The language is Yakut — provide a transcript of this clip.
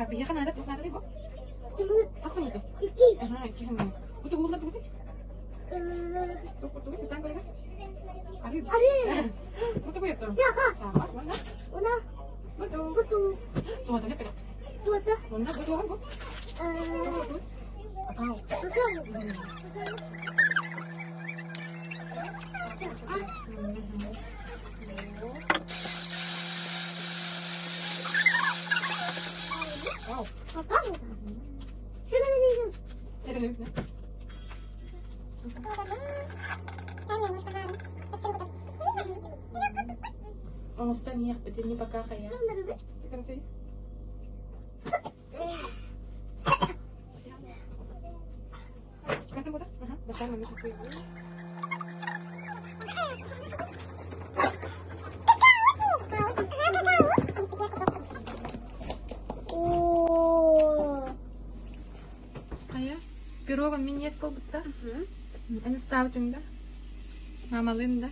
Так, биһиэхэ наада туох наадалый бу? Сымыыт. Хас сымыыты? Икки. Аха, икки сымыыт. Бу тугу ууллардыбыт? Туох курдугуй? Кытаан көрөбүт. Арыы. Арыы. Бу тугу еттон? Саха. Саха. Уонна? Уна. Бурдук. Бурдук. Суотаны пера. Суота. Уонна бу туоҕун бу? Э, Какао. Какао. Оҥостон иһиэхпит не пока хайа. Хайа, пирогун мин иэс буолбуттар. Эн ыстаабытыҥ да? Маамалыын да?